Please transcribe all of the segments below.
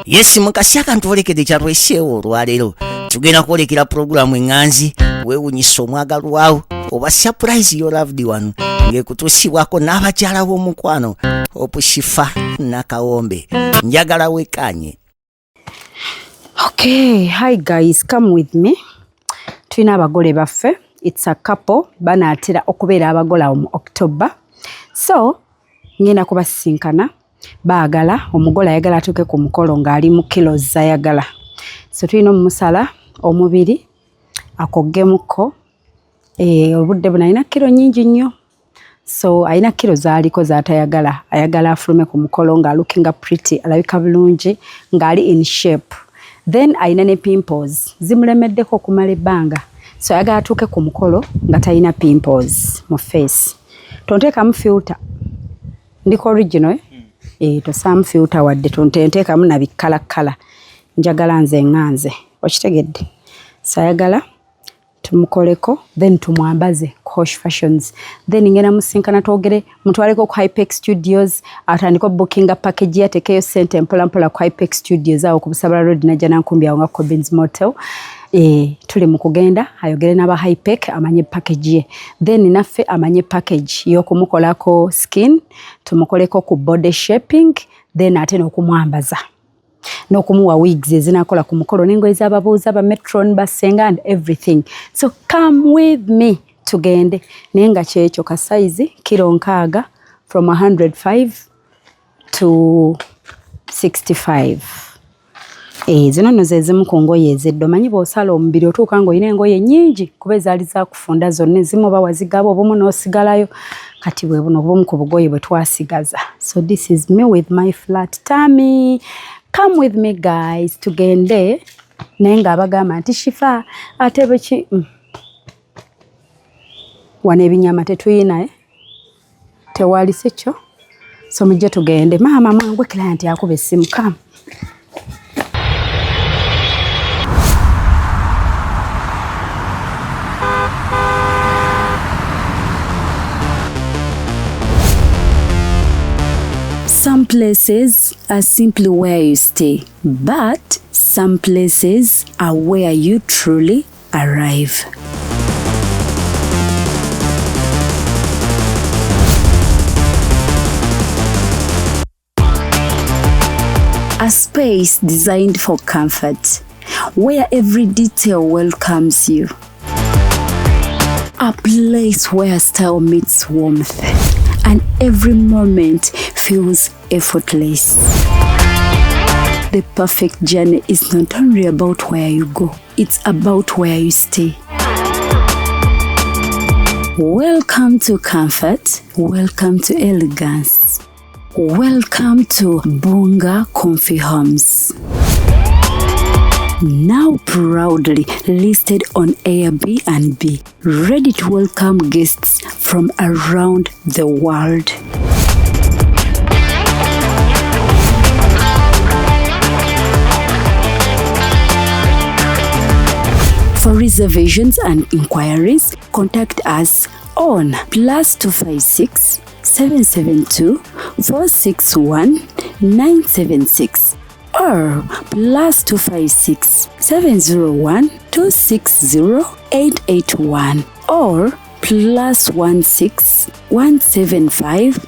Yes, mukasi akantwolekedde kyatweseewo olwaleero. Tugenda kwolekera pulogulaamu eŋŋanzi weewunyisa omwagalwawo oba surprise your loved one, ng'ekutuusibwako n'abakyala b'omukwano Opushifa Nakawombe. Njagala wekanye. Okay, hi guys, come with me. Tulina abagole baffe. It's a couple banaatera okubeera abagole awo mu October. So, ngenda kubasisinkana. Baagala omugole ayagala atuuke ku mukolo ng'ali mu kilos zayagala. So tulina omumusala omubiri akoggemuko. Obudde buno alina kiro nnyingi nnyo. So alina kiro z'aliko z'atayagala, ayagala afulume ku mukolo nga looking pretty, alabika bulungi ng'ali in shape. Then alina ne pimples zimulemeddeko okumala ebbanga, so ayagala atuuke ku mukolo nga talina pimples mu face. Tonteekamu filter, ndiko original, eh? Tosaamu filter wadde tonteekamu na bikkalakala, njagala nze nga nze, okitegedde? So ayagala tumukoleko, then tumwambaze Hosh Fashions, then ngenda musinkana twogere, mutwaleko ku Hypex Studios atandike bookinga package, yatekeyo sente mpola mpola ku Hypex Studios awo ku Busabala Road Najja Nankumbi awo nga Cobins Motel. Tuli mu kugenda ayogere n'aba Hypex amanye package ye, then naffe amanye package y'okumukolako skin, tumukoleko ku body shaping, then ate n'okumwambaza n'okumuwa wigs ezinakola ku mukolo n'engoye z'ababuuza ba matron, basenga and everything. So come with me tugende, naye nga kyekyo ka size kiro 60 from 105 to 65. Zino nno ze zimu ku ngoye ez'edda. Omanyi bw'osala omubiri otuuka ng'olina engoye nnyingi kuba ezaali zakufunda zonna, ezimu oba wazigaba obumu n'osigalayo. Kati bwe buno obumu ku bugoye bwe twasigaza. So this is me with my flat tummy. Come with me guys, tugende. Naye ng'abagamba nti Shifa ate bweki wano ebinyama tetuyina, eh? Tewali si kyo. So mujje tugende. Maama mwangu, client akuba essimu. Come. Some places are simply where you stay, but some places are where you truly arrive. A space designed for comfort, where every detail welcomes you. A place where style meets warmth and every moment feels effortless. The perfect journey is not only about where you go, it's about where you stay. Welcome to comfort, welcome to elegance, welcome to Bunga Comfy Homes. Now proudly listed on Airbnb, ready to welcome guests from around the world. For reservations and inquiries, contact us on +256 772 461 976 or +256 701 260 881 or +16 175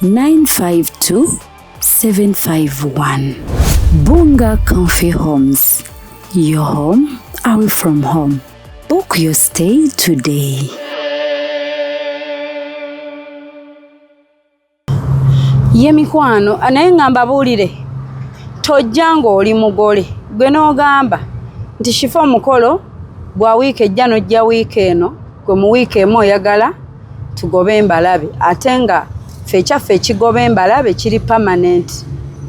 952 751. Bunga Comfy Homes, your home away from home. Book your stay today. Ye mikwano, naye ngamba buulire, tojja ng'oli mugole gwe n'ogamba nti Shifa omukolo gwa wiiki ejja, n'ojja wiiki eno, gwe mu wiiki emu oyagala tugobe embalabe, ate nga ffe ekyaffe ekigoba embalabe kiri permanent,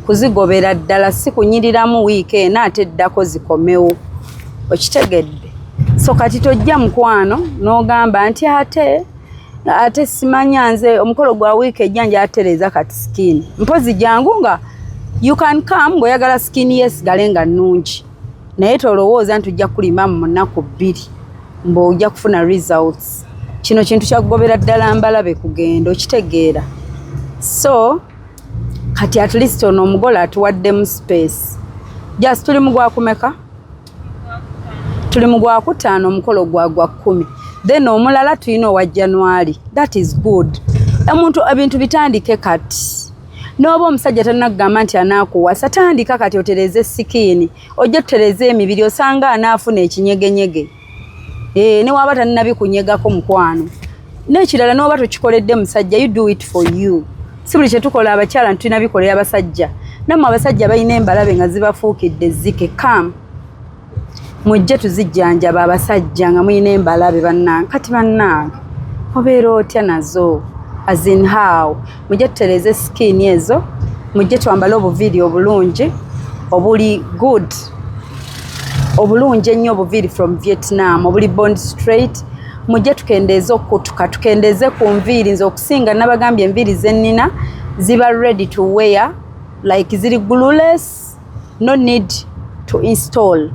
kuzigobera ddala, si kunyiriramu wiiki eno ate eddako zikomewo, okitegedde? So kati tojja mukwano n'ogamba nti ate simanya nze omukolo gwa wiiki ejja njatereeza kati skin. Mpozi jangu nga you can come ng'oyagala skin yesigale nga nnungi, naye tolowooza nti ojja kulima mu nnaku 2 mbu ojja kufuna results. Kino kintu kyakugobera ddala mbalabe kugenda, okitegeera? So kati at least ono omugole atuwaddemu space. Just tuli mu gwakumeka? Tuli mu gwakutaano, omukolo gwa 10. Then omulala tulina owa January. That is good. Omuntu ebintu bitandike kati. N'oba omusajja tannakugamba nti anaakuwasa, tandika kati otereze skin, ojje tutereze emibiri, osanga anaafuna ekinyegenyege. Ne waba tannabikunyegako, mukwano. N'ekirala, n'oba tokikoledde musajja, you do it for you. Si buli kyetukola abakyala nti tulina bikolera abasajja. Nammwe abasajja balina embalabe nga zibafuukidde ezzike, come mujje tuzijjanjaba. Abasajja nga mulina embalabe, bannange, kati bannange obeera otya nazo? As in how? Mujje tutereze skin ezo, mujje twambale obuviiri obulungi obuli good, obulungi ennyo, obuviiri from Vietnam obuli bond straight. Mujje tukendeeze okukutuka, tukendeeze ku nviiri. Nze okusinga nabagambye, enviiri zennina ziba ready to wear, like ziri glueless, no need to install.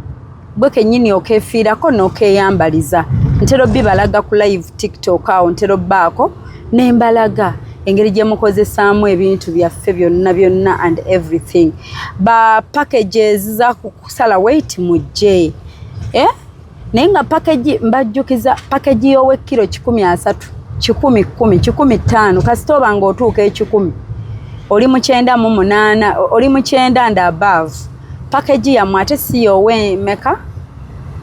Gwe kennyini okeefiirako n'okeeyambaliza. Ntera bibalaga ku live TikTok awo, ntera obbaako ne mbalaga engeri gye mukozesaamu ebintu byaffe byonna byonna and everything. Ba packages za kusala weight, mujje, eh? Naye nga package, mbajjukiza, package y'ow'ekkiro 130, 110, 105. Kasita oba ng'otuuka 100, oli mu 98, oli mu 90 and above, package yammwe ate si y'ow'emeka.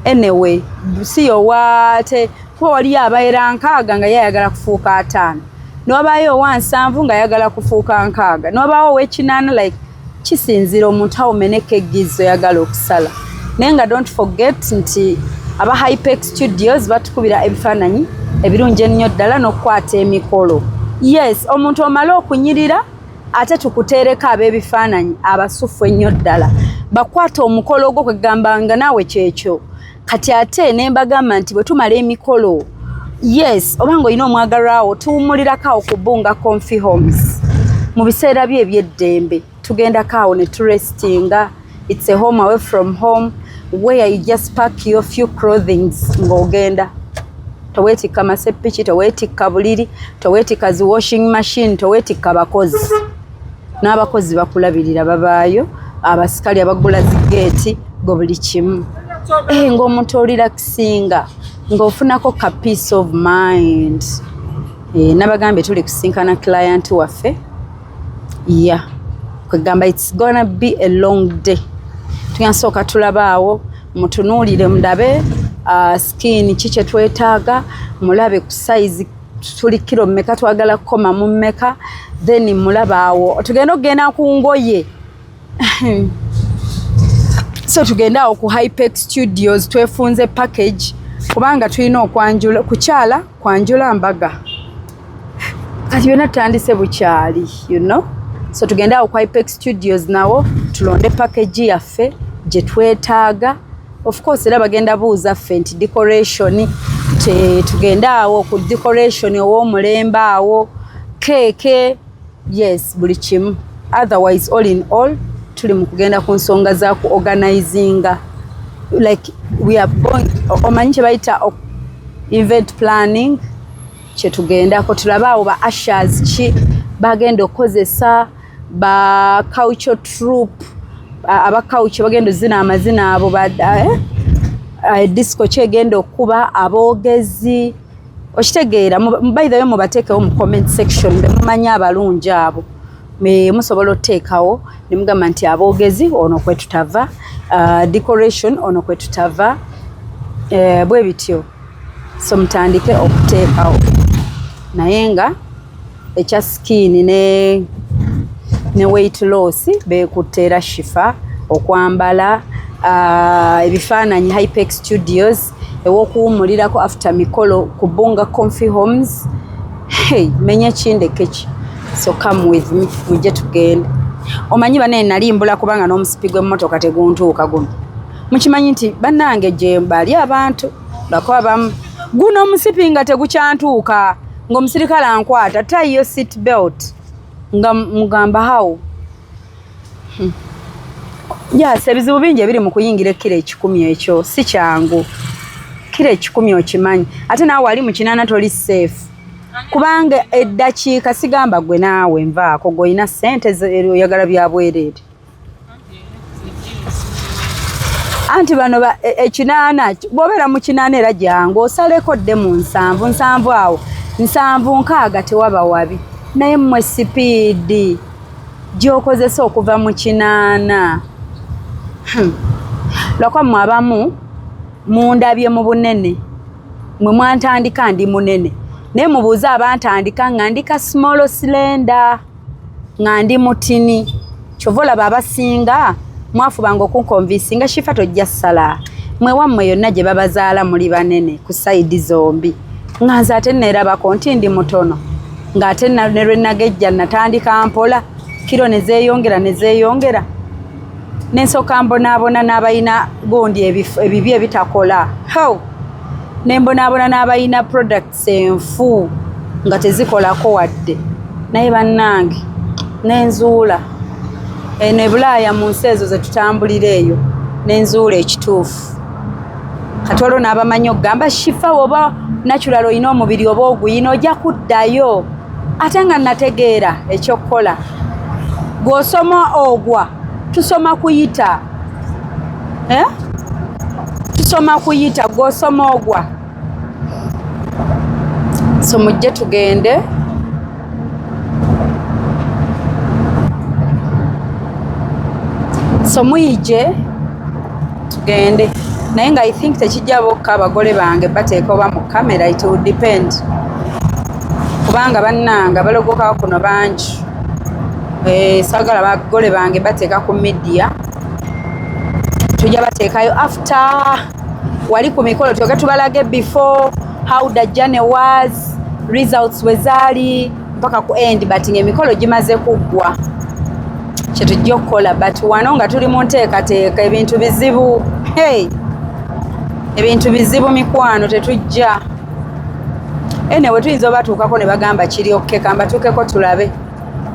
Anyway, si y'owa ate, kuba waliyo abaera 60 nga yayagala kufuuka 50, n'wabaayo owa 70 nga ayagala kufuuka 60, n'wabaawo ow'e80. Like kisinziira omuntu awo meneko eggizo oyagala okusala. Naye nga don't forget nti aba Hypex Studios batukubira ebifaananyi ebirungi ennyo ddala n'okukwata emikolo. Yes, omuntu omale okunyirira, ate tukuteereko ab'ebifaananyi abasufu ennyo ddala bakwata omukolo gwo, kwegamba nga naawe kyekyo. Kati ate ne mbagamba nti bwe tumala emikolo, yes, oba nga olina omwagalwawo, tuwummulirako awo ku Bunga Comfy Homes mu biseera bye ebyeddembe. Tugendako awo ne turestinga. It's a home away from home where you just pack your few clothings ng'ogenda. Toweetikka masepiki, toweetikka buliri, toweetikka zi washing machine, toweetikka bakozi. N'abakozi bakulabirira, babaayo abasikali abagula zigeeti gwe buli kimu. Eh, ng'omuntu orelaxinga, ng'ofunako ka peace of mind. Eh, nabagambye tuli kusinkana client waffe ya kwegamba it's gonna be a long day. Tugenda sooka tulabaawo, mutunuulire, mundabe skin ki kye twetaaga, mulabe ku size tuli kiro mmeka, twagala kukoma mu mmeka. Then mulabaawo tugenda okugenda ku ngoye. So tugende awo ku Hypex Studios twefunze package, kubanga tulina okwanjula kukyala, kwanjula mbaga. Kati byonna tutandise bukyali. So tugende awo ku Hypex Studios nawo tulonde package yaffe gye twetaaga. Of course era bagenda buuza ffe nti decoration, tugende awo ku decoration ow'omulembe awo, keeke, yes, buli kimu. Otherwise, all in all, tuli mu kugenda ku nsonga za ku organizinga, like we are going, omanyi kye bayita event planning, kyetugendako tulabe awo ba ushers ki bagenda okukozesa, ba culture troupe, aba culture bagenda ozina amazina abo ba disco kyegenda okuba, aboogezi, okitegeera? By the way, mubateekewo mu comment section bemumanyi abalungi abo. Musobola otuteekawo ne mugamba nti aboogezi ono kwe tutava, decoration ono kwe tutava, bwe bityo. So mutandike okuteekawo. Naye nga ekya skin ne weight loss beekutte Shifa, okwambala, ebifaananyi Hypex Studios, ew'okuwummulirako after mikolo ku Bunga Comfy Homes. Hey, menya kindeke ki. So come with me, mujje tugende. Omanyi banaye nali mbula kubanga n'omusipi gw'emmotoka teguntuuka guno. Mukimanyi nti bannange gye bali abantu lwako abamu guno omusipi nga tegukyantuuka, ng'omusirikale ankwata, "Tie your seat belt," nga mugamba how. Yes, ebizibu bingi ebiri mu kuyingira ekkiro 100 ekyo si kyangu. Kiro 100 okimanyi, ate naawe ali mu 80 toli safe, kubanga eddakiika sigamba gwe naawe nvaako gw'olina ssente oyagala bya bwereere. Anti bano ekinaana, bw'obeera mu kinaana era jangu osaleko dde mu 70, 70 awo, 70 60 tewaba wabi. Naye mmwe sipiidi gy'okozesa okuva mu 80. Lwakuba mmwe abamu mundabye mu bunene, mwe mwantandika ndi munene, naye mubuuze abantandika nga ndi ka small slender, nga ndi mutini. Kyova olaba abasinga mwafubanga okunkonvinsinga, Shifa tojja ssala, mwe wammwe yonna gye babazaala muli banene ku side zombi, nga nze ate neerabako nti ndi mutono, ng'ate ne lwe nagejja natandika mpola, kiro ne zeeyongera ne zeeyongera, nensooka mbonaabona n'abalina gundi ebibi ebitakola, how nembonaabona n'abalina products enfu nga tezikolako wadde. Naye bannange nenzuula eno e Bulaaya, mu nsi ezo ze tutambulira eyo, nenzuula ekituufu. Kati waliwo n'abamanyi okugamba, Shifa, oba natural olina omubiri oba oguyina ojja kuddayo, ate nga nategeera ekyokukola. Gw'osoma ogwa, tusoma kuyita, eh? Tusoma kuyita, gw'osoma ogwa. So mujje tugende. So muyije tugende, naye nga I think tekijja bokka abagole bange bateeka oba mu kamera, it will depend, kubanga bannanga balogoka kuno bangi. Saagala bagole bange bateeka ku media, tujja bateekayo after wali ku mikolo, tyoke tubalage before, how the journey was, results we zaali mpaka ku end, but ng'emikolo gimaze kuggwa kyetujja okukola. But wano nga tuli mu nteekateeka, ebintu bizibu. Hey, ebintu bizibu mikwano, tetujja. Anyway, tuyinza obatuukako ne bagamba kiri okay, kambatuukeko tulabe,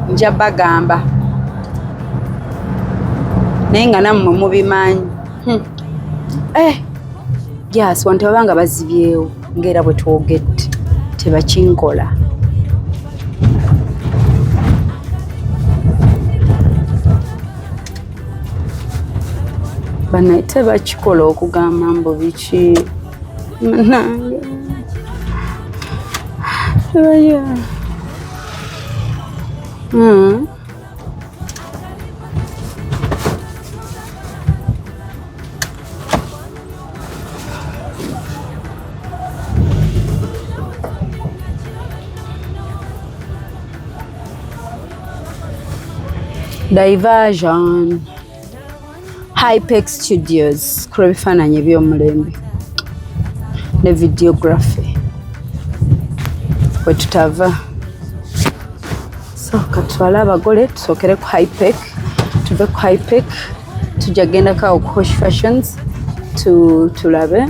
nja bagamba, naye nga nammwe mubimanyi. Eh, yes, wano tebabanga bazibyewo ng'era bwe twogedde, tebakinkola. Bana tebakikola okugamba mbu biki nange tebaya. Diversion Hypex Studios kula ebifaananyi eby'omulembe ne videography we tutava. So katutwale abagole, tusookere ku Hypex, tuve ku Hypex tujja gendako awo ku Hosh Fashions tulabe,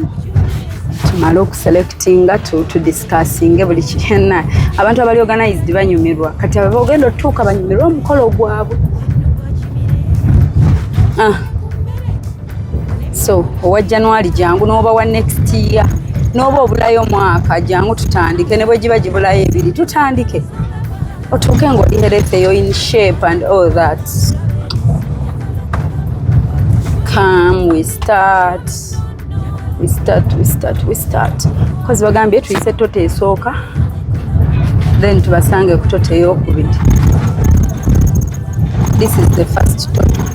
tumale okuselectinga, tudiscussinge buli kiryonna. Abantu abali organized banyumirwa, kati abo ogenda otuuka banyumirwa omukolo gwabwe. Ah. So owa January jangu, n'oba wa next year, n'oba obulayo omwaka, jangu tutandike, ne bwe giba gibulayo 2 tutandike, otuuke ng'oli healthy, you're in shape and all that. Come, we start, we start, we start, we start. Kozi bagambye tuyise total esooka, then tubasange ku total eyokubiri. This is the first total.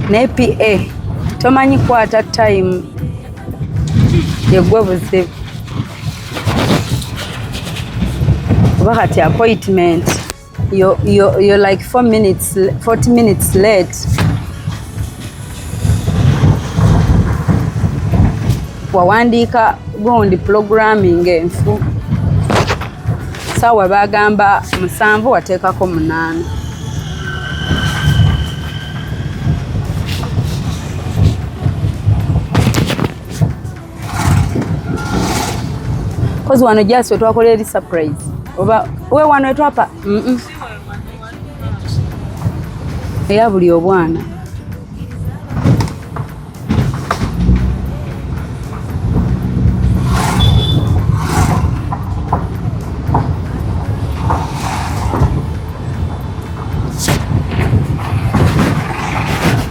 Naye pa tomanyi kwata time, yegwe buzibu, oba kati appointment you're like 4 minutes, 40 minutes late. Wawandiika gundi programming enfu, saawa bagamba 7, wateekako 8. Kozi wano just wetwakola eri surprise, oba we wano wetwapa eya buli obwana.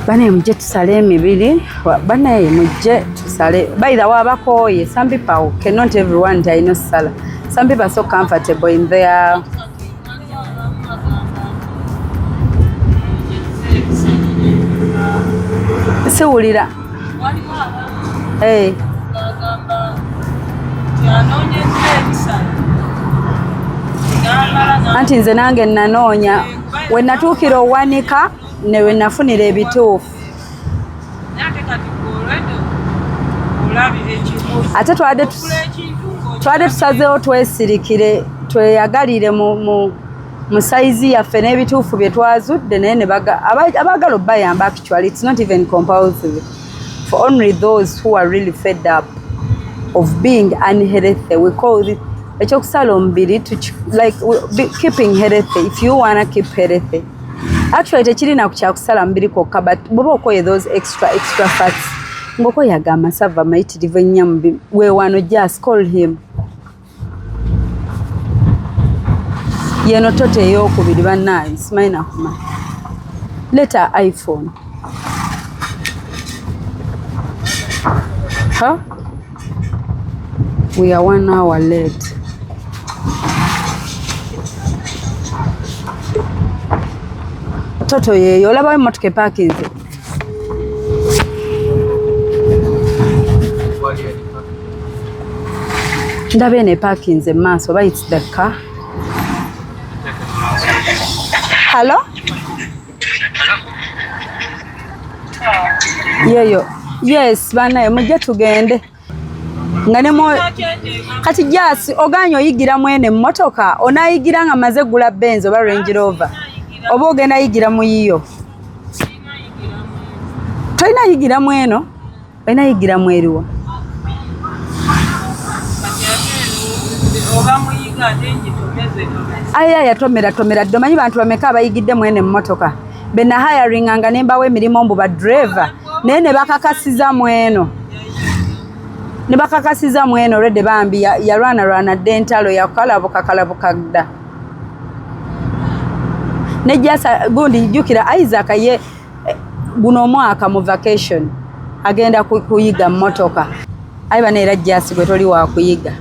Banaye mujje tusale emibiri, banaye mujje tusale. By the way, abakooye, some people cannot, everyone nti alina osala. Some people are so comfortable in their siwulira. Hey. Anti nze nange nanoonya we natuukira owanika ne we nafunira ebituufu. Ate twabadde tusazeewo twesirikire tweyagalire mu sayizi yaffe n'ebituufu bye twazudde, naye ne abaagala obbayamba. Actually, it's not even compulsory, for only those who are really fed up of being unhealthy. We call it ekyokusala omubiri, like keeping healthy. If you wanna keep healthy, actually tekirina ku kyakusala mubiri kwokka, but bw'oba okoye those extra fats, ng'okoyaga amasavu amayitirivu ennyo, weewano, just call him. Yeno toto eyokubiri bannange, simanyi nakumanya. Leta iPhone. Huh? We are 1 hour late. Toto yeeyo, olabawo emmotoka epaakinze. Ndaba eno epaakinze mu maaso, oba it's the car. Hello, yeyo. Yes, banaye mujje tugende nga ne kati jasi oganya oyigira mwene emmotoka, onayigira nga maze gula Benz oba Range Rover, oba ogenda yigira mu yiyo? Tolina yigira mweno, olina yigira mweriwa. Aya, yatomera tomera dde. Omanyi bantu bameka abayigidde mwene emmotoka benahayaringa nga nembawo emirimu mbu badriver, naye ne bakakasiza mweno, ne bakakasiza mweno olwedde. Bambi yalwanalwana dde entalo, yakalabuka kalabuka dda. Nejasa gundi, jjukira Isaac ye guno omwaka mu vacation agenda kuyiga mmotoka. Ayi bana, era jasi gwe toli wakuyiga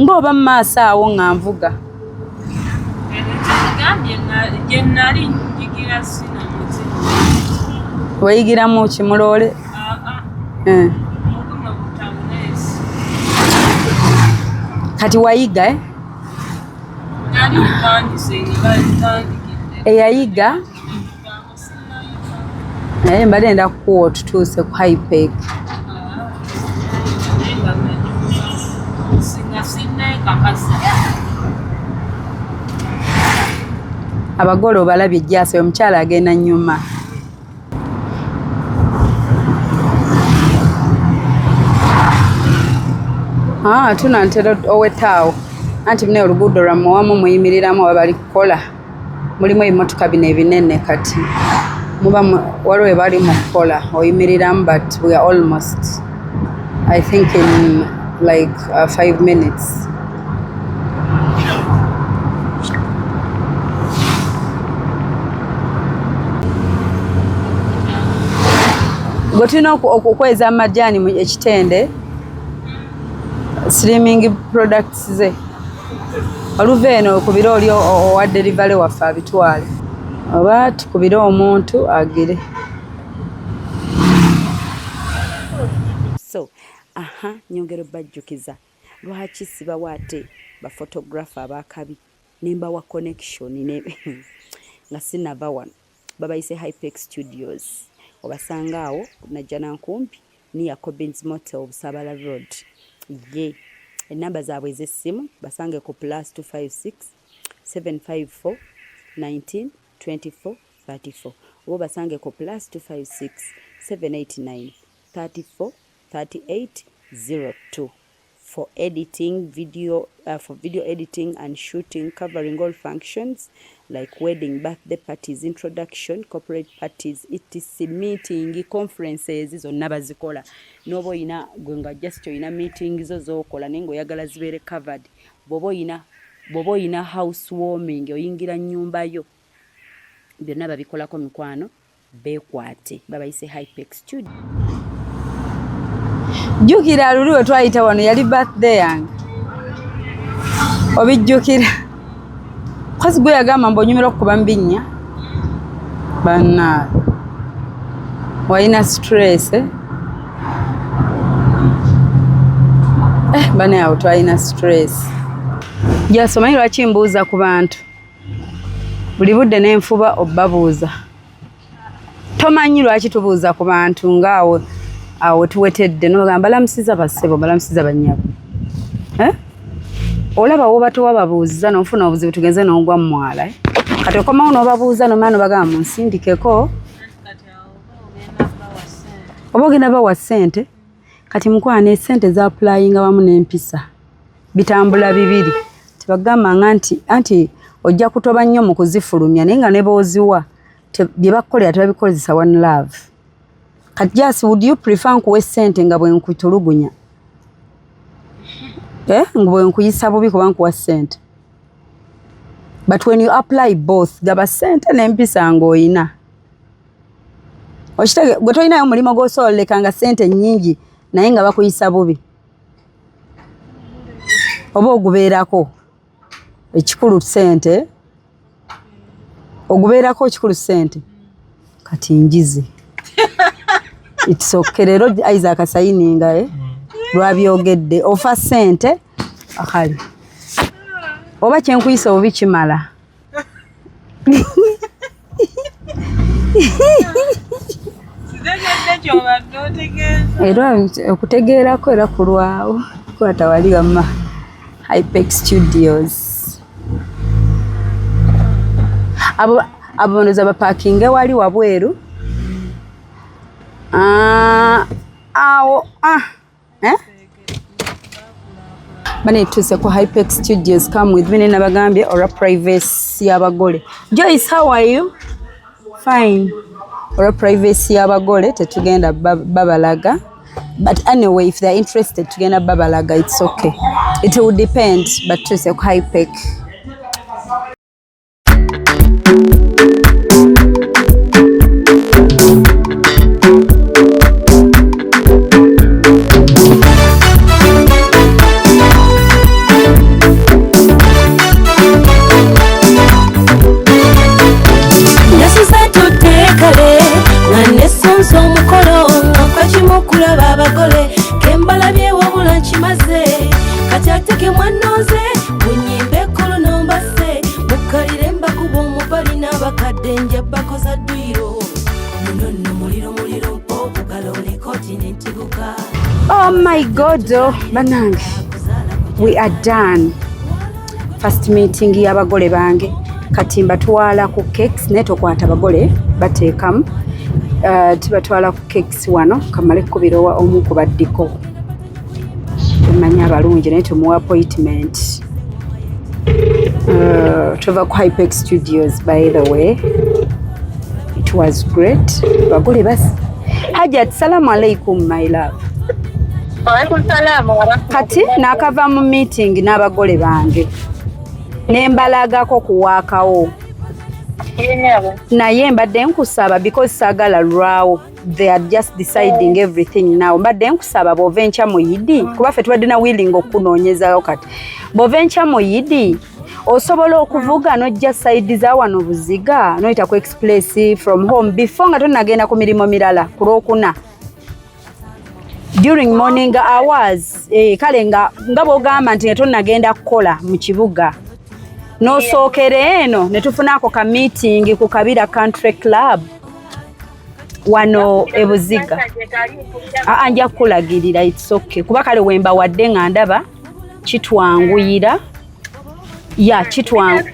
ng'oba mu maaso awo nga nvuga. Gye nali njigira sinamuzi. Weyigiramu kimuloole? Eh. Muguno butabuneesi. Kati wayiga, eh? Nali ntandise nga batandikidde. Eyayiga naye mbadde nda kukuwa otutuuse ku Hypec. Singa sinneekakasa. Abagole obalabye jasi, omukyala agenda nyuma. Ah, tunantera owetaawo anti mune oluguudo lwammwe wamu muyimiriramu oba bali kukola, mulimu ebimotoka bino ebinene, kati muba waliwo we bali mu kukola, oyimiriramu, but we are almost, I think in like 5 minutes. Gwe tulina okweza amajaani mu ekitende slimming products ze oluva eno okubire oli owa delivery waffe abitwale, oba tukubire omuntu agire. So aha, nyongera obbajjukiza lwaki sibawa ate baphotographer abakabi, nembawa connection ne nga sinava wano. Babayise Hypex Studios, obasanga awo Najjanankumbi near Cobins Motel, Busabala Road. Ye enamba zaabwe ez'essimu basange ku +256 754 19 24 34, oba basange ku +256 789 34 38 02 for editing video, for video editing and shooting, covering all functions like wedding, birthday parties, introduction, corporate parties, etc, meeting, conferences, zonna bazikola. N'oba oyina gwe nga just oyina meeting zo z'okola naye ng'oyagala zibeere covered, bw'oba oyina house warming, oyingira nnyumba yo, byonna babikolako mikwano. Beekwate babayise Hypex Studio. Jjukira luli we twayita wano yali birthday yange, obijjukira? Kozi gwe yagamba mbu onyumira okukuba mu binnya banna walina stress eh? Eh, bane awo twalina stress. Jasomanyi lwaki mbuuza ku bantu buli budde nenfuba obbabuuza. Tomanyi lwaki tubuuza ku bantu ngaawo awo tuwetedde nogamba balamusiza bassebo balamusiza bannyabo eh? Olaba woba towababuuziza nofuna obuzibu tugenze nogwa mumwala eh? Kati okomawo nobabuuza nomala nobagamba munsindikeko oba ogenda bawa ssente. Kati mukwano esente zapulayinga wamu n'empisa bitambula bibiri, tebagamba nga nti anti ojja kutoba nnyo mu kuzifulumya naye nga ne booziwa bye bakukolera tebabikozesa one love. Kati just would you prefer nkuwe ssente nga bwe nkutulugunya eh, nga bwe nkuyisa bubi kuba nkuwa ssente? But when you apply both, gaba ssente n'empisa ng'oyina okitege gwe tolinayo omulimu gw'osobola oleka nga ssente nnyingi naye nga bakuyisa bubi oba ogubeerako ekikulu ssente ogubeerako ekikulu ssente. Kati njize it's okay. Leero Isaac sayininga eh? Lwabyogedde ofa ssente akali oba kyenkuyisa obubi kimala. Era okutegeerako era kulwawo kwata wali wamma Hypex Studios abo abonoza bapakinge wali wabweru awo ah eh? Bane tuuse ku Hypex Studios, come with me. Nabagambye olwa privacy y'abagole. Joyce, how are you? Fine. Olwa privacy y'abagole tetugenda babalaga, but anyway if they're interested tugenda babalaga, it's okay, it will depend. But tuuse ku Hypex. Nga nesunza omukolo nga nfa kimu kulaba abagole kembalabye wabula nkimaze kati ate ke mwannoze munyimbe ekkulu nombase mukkalire mbakuba omubali n'abakadde nja bakoza dduyiro muno nno muliro muliro mpa obugalo olekoti nentiguka. Oh my God, oh, banange, we are done. First meeting y'abagole bange. Kati mbatwala ku cakes naye tokwata bagole bateekamu. Tubatwala ku cakes wano kamale kkubira omu ku baddiko. Tumanyi abalungi naye tumuwa appointment. Tuva ku Hypex Studios, by the way. It was great. Bagole basi. Hajat, salamu alaikum my love. Waalaikum salaamu wa Kati nakava mu meeting n'abagole bange ne mbalagako kuwaakawo. Yenyabo. Naye mbadde nkusaba because saagala lwawo, they are just deciding everything now. Mbadde nkusaba bw'ova enkya mu yidi, kuba ffe tubadde na willing okunoonyezayo, kati bw'ova enkya mu yidi osobola okuvuga n'ojja side za wano Buziga n'oyita ku express from home before nga tonnagenda ku mirimu mirala ku Lwokuna during morning hours, eh, kale nga bw'ogamba nti nga tonnagenda kukola mu kibuga n'osookera eno ne tufunako ka meeting ku Kabira Country Club wano e Buziga. Aa, nja kukulagirira, it's okay, kuba kale wemba wadde nga ndaba kitwanguyira ya kitwangu.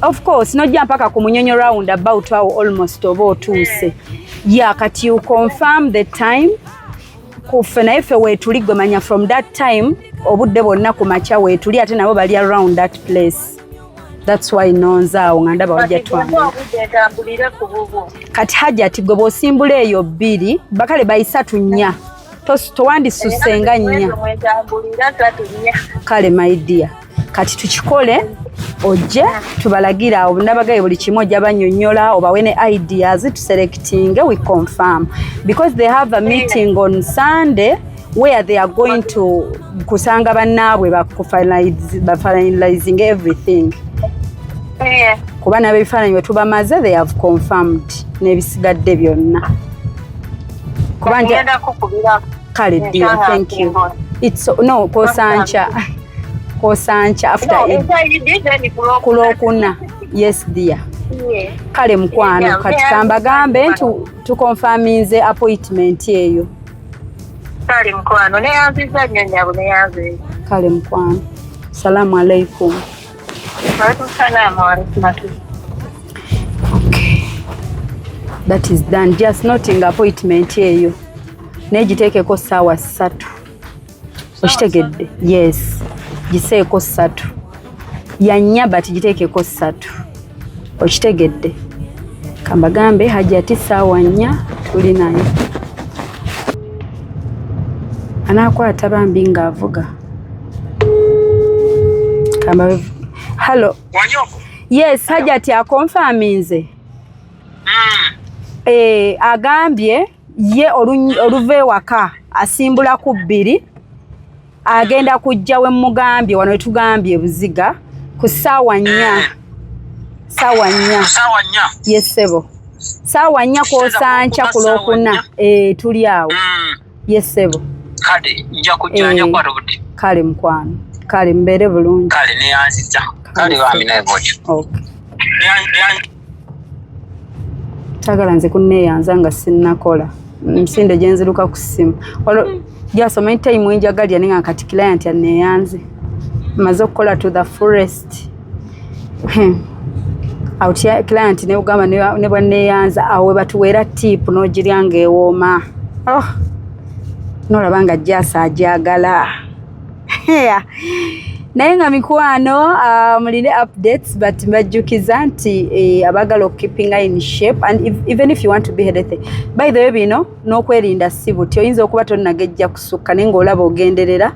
Of course nojja mpaka ku Munyonyo round about awo almost oba otuuse. Ya kati you confirm the time kuffe naye ffe weetuli gwe manya from that time obudde bwonna ku makya weetuli ate nabo bali around that place. That's why nonze awo nga ndaba wajja twangu. Ntambulire ku bubwo. Kati Hajati gwe bw'osimbula eyo 2 bakale bayisatu 4 towandisusse nga 4. Mwentambulira 3 4. Kale my dear, kati tukikole. Ojje tubalagire awo nabagaye buli kimu, ojja banyonnyola, obawe ne ideas, tuselectinge, we confirm, because they have a meeting on Sunday where they are going to kusanga bannaabwe bafinalizing everything. Kuba n'abebifaananyi bwe tubamaze, they have confirmed n'ebisigadde byonna. Kuba Ngenda kukubira. Kale dear, thank you. It's no kosancha, kosancha after No, Eid. enkya then Ku Lwokuna, yes dear. Kale mukwano. Kati kambagambe nti tukonfaminze appointment eyo. Kale mukwano, neyanziza nnyo nnyabo, neyanziza. Kale mukwano, salamu alaikum. Alaikum salaam wa rahmatullah. Okay, that is done. Just noting appointment eyo, naye giteekeko 3:00, okitegedde? Yes, giseeko 3 yanya, but giteekeko 3, okitegedde? Kambagambe Hajati 4:00 tuli naye, anaakwata bambi ng'avuga. Kamba, hello. Yes, Hajati akonfaminze. Agambye ye oluva ewaka asimbula ku 2, agenda kujja we mugambye wano wetugambye Buziga ku 4:00, 4:00. 4:00. Yes ssebo, 4:00 kwosankya ku Lwokuna. Tuli awo. Yes ssebo. Kale nja kujja, nja kukwata obudde. Kale mukwano, kale mbeere bulungi. Kale neyanziza, kale bambi, naye bwotyo. Okay. Tagala nze kunneeyanza nga sinnakola misinde gye nziruka ku ssimu. Walo gyasoma time enjagalya, naye nga kati client aneeyanze, maze okukola to the fullest. Awo client negamba ne bwaneeyanza, awo we batuweera tip n'ogirya ng'ewooma. Oh, nolaba nga jasa ajagala. Yeah. Naye nga mikwano, muline updates, but mbajjukiza nti abaagala okukeepinga in shape and even if you want to be healthy, by the way, bino n'okwerinda si buti. Oyinza okuba tonnagejja kusukka, naye ng'olaba ogenderera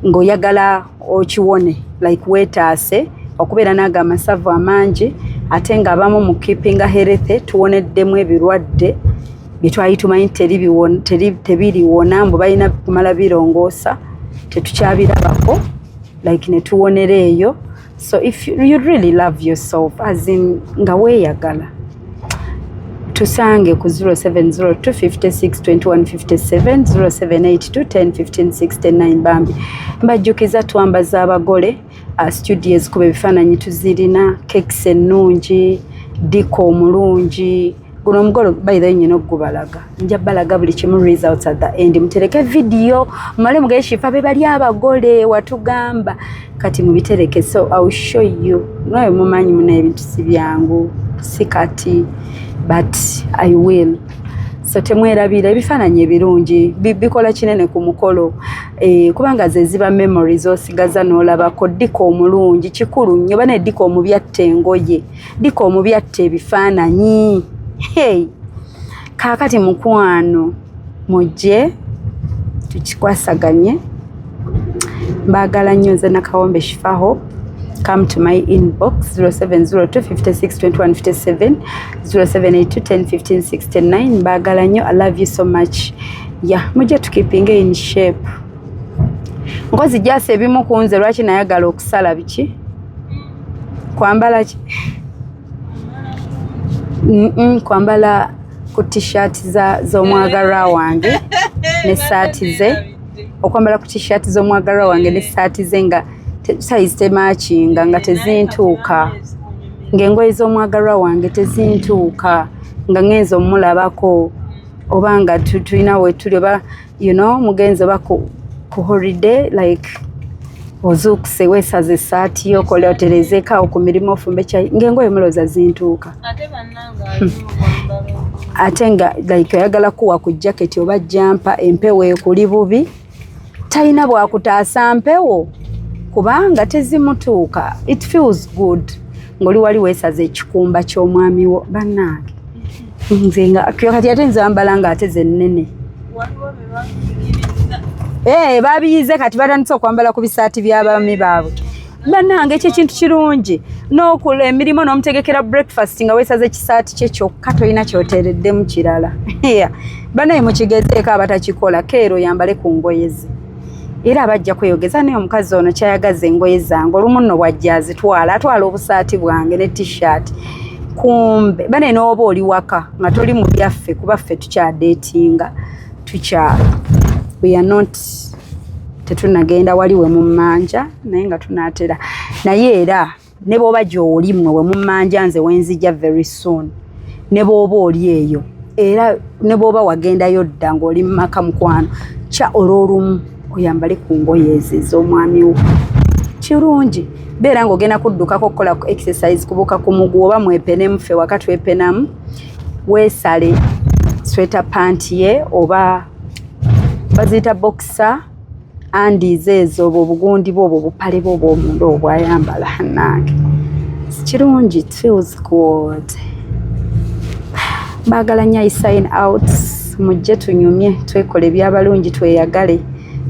ng'oyagala okiwone, like weetaase okubeera n'ago amasavu amangi, ate ng'abamu mu keepinga healthy tuwoneddemu ebirwadde bye twali tumanyi tebiriwona, mbu balina kumala birongoosa, tetukyabirabako, like ne tuwonera eyo. So if you really love yourself, as in nga weeyagala, tusange ku 0702562157, 0782101569. Bambi mbajjukiza twambaza abagole, studios kuba ebifaananyi tuzirina, cakes ennungi, decor omulungi. Guno omugolo, by the way, nyina okugubalaga, nja balaga buli kimu, results at the end. Mutereke video, mumale mugaye Shifa be bali abagole watugamba, kati mubitereke. So I will show you. Nawe mumanyi muna ebintu si byangu, si kati, but I will. So temwerabira ebifaananyi ebirungi bikola kinene ku mukolo, kubanga ze ziba memories osigaza n'olabako. Decor omulungi kikulu nnyo bane, decor omubyatta engoye, decor omubyatta ebifaananyi. Hey. Kaakati mukwano, mujje tukikwasaganye. Mbaagala nnyo. Nze Nakawombe Shifa Hope. Come to my inbox, 0702 56 21 57, 0782 10 15 69. Mbaagala nnyo, I love you so much. Yeah, mujje tukeepinge in shape. Nkozi jasa ebimu ku nze lwaki nayagala okusala biki, kwambala ki? Kwambala ku t-shirt z'omwagalwa wange ne saati ze, okwambala ku t-shirt z'omwagalwa wange ne saati ze nga size temakinga, nga tezintuuka, ng'engoye z'omwagalwa wange tezintuuka, nga ngenza omulabako oba nga tulina we tuli oba mugenzi oba ku holiday, like ozuukuse weesaza essaati yo, okole oterezeeko awo ku mirimu, ofumbe kyayi, ng'engoye mulowooza zintuuka. Ate bannange ali mu kwambala. Ate nga like oyagala kuwa ku jacket oba jumper, empewo ekuli bubi, talina bwakutaasa mpewo kubanga tezimutuuka. It feels good ng'oli wali weesaza ekikumba ky'omwami wo. Bannange, nze nga kati ate nze ambala nga ate zennene. Waliwo be babiyigiriza. Eh, babiyize, kati batandise okwambala ku bisaati by'abaami baabwe. Bannange, ekyo ekintu kirungi n'okola emirimu n'omutegekera breakfast nga weesaze ekisaati kye kyokka, tolina kyoteereddemu kirala. Yeah. Bannaye, mukigezeeko abatakikola. Keero yambale ku ngoye ze, era abajja kweyogeza, naye omukazi ono kyayagaza engoye zange. Olumu nno bwajja azitwala, atwala obusaati bwange ne T-shirt. Kumbe bane n'oba oli waka nga toli mu byaffe, kuba ffe tukyadeetinga, tukya we are not, tetunagenda wali we mummanja, naye nga tunaatera. Naye era ne bw'oba gy'oli, mmwe we mummanja, nze wenzijja very soon. Ne bw'oba oli eyo, era ne bw'oba wagendayo dda ng'oli mu maka, mukwano, kya olw'olumu oyambale ku ngoye ezo ez'omwami wo. Kirungi beera ng'ogenda kuddukako okukola ku exercise, kubuuka ku muguwa oba mwepenemu. Ffe waka twepenamu. Weesale sweater pant ye oba baziyita boxer undies ezo, obwo obugundi bwe, obwo obupale bwe obwomunda obwo bwayambala. Nange kirungi, it feels good. Baagala nnyo. I sign out. Mujje tunyumye, twekole ebyabalungi, tweyagale,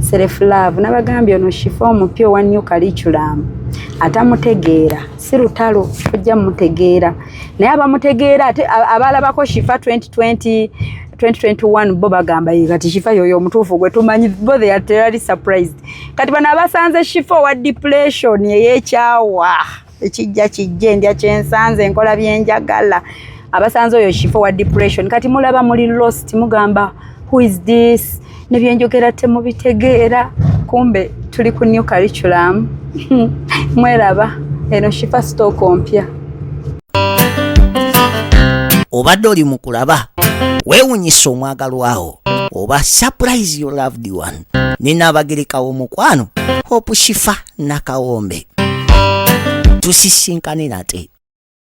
self love. Nabagambye ono Shifa omupya owa new curriculum, atamutegeera si lutalo, ojja mutegeera. Naye abamutegeera, ate abalabako Shifa 2020, 2021, bo bagamba, "Ye, kati Shifa yoyo omutuufu gwe tumanyi." Bo they are totally surprised. Kati bano abasanze Shifa owa depression, eyekyawa ekijja kijja, endya kyensanze, nkola byenjagala, abasanze oyo Shifa owa depression, kati mulaba muli lost, mugamba, "Who is this? Nebyenjogera temubitegeera." Kumbe tuli ku new curriculum. Mweraba eno Shifa stock mpya. Obadde oli mu kulaba weewunyisa omwagalwawo oba surprise your loved one ne Naabagereka w'omukwano Hope Shifa Nakawombe. Tusisinkane nate.